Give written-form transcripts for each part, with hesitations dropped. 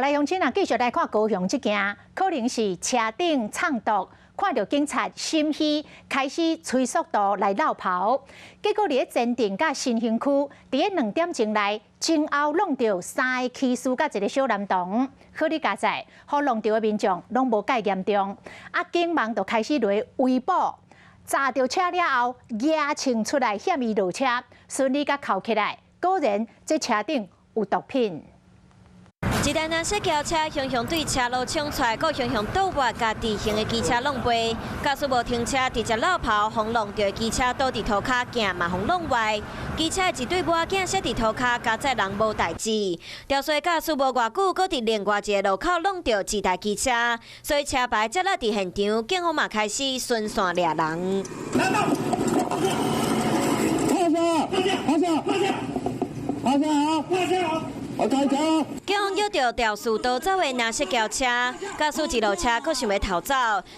來鄉親啊，繼續來看高雄這件，可能是車頂藏毒，看著警察心虛，開始催速度來落跑，結果佇咧前鎮佮新興區，佇咧2點鐘內，前後挵著三个起事佮一个小男童，好佳哉，予挵著的民眾攏無蓋嚴重，啊，警方就開始來圍捕，閘著車了後，舉槍出來嫌伊落車，順利共銬起來，果然這車頂有毒品。一台藍色轎車雄雄對車路衝出來，閣雄雄倒撥，共直行的機車挵飛。駕駛無停車，直接落跑，予挵著的機車倒佇塗跤，鏡嘛予挵壞。機車的一對母仔摔佇塗跤，加載人無代誌。肇事駕駛無偌久，閣佇另外一个路口挵著一台機車，所以車牌才落佇現場，警方嘛開始循線掠人。放下！放下！放下！放下！我開車。警方約著肇事逃走的藍色轎車，駕駛一路車閣想欲逃走，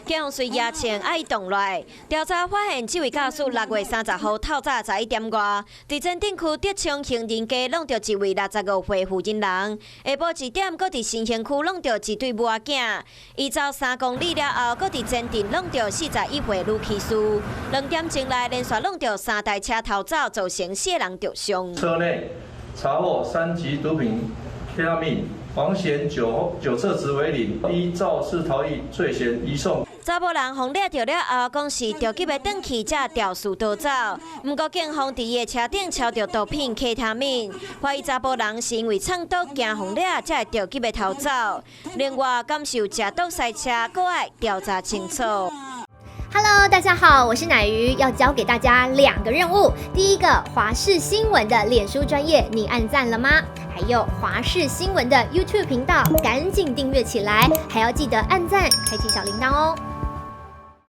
警方隨舉槍愛伊擋落來。調查發現，這位駕駛6月30號透早11點外，佇前鎮區德昌興仁街挵著一位65歲婦人人，下晡1點，閣佇新興區挵著一對母仔囝，伊走3公里了後，閣佇前鎮挵著41歲女騎士，2點鐘內連續挵著三台車逃走，造成四个人著傷。車內查獲3級毒品 K 他命，黃癬酒酒測值為零，依肇事逃逸罪嫌移送。查某人予掠著了後，講是著急欲轉去，才肇事逃走。毋過警方佇伊的車頂抄著毒品 K 他命，懷疑查埔人是因為藏毒驚予掠，才會著急欲逃走。另外，感受食毒賽車，閣愛調查清楚。 Hello，大家好，我是奶魚，要交給大家兩個任務。第一個，華視新聞的臉書專頁，你按讚了嗎？還有華視新聞的 YouTube 頻道，趕緊訂閱起來，還要記得按讚，開啟小鈴鐺哦。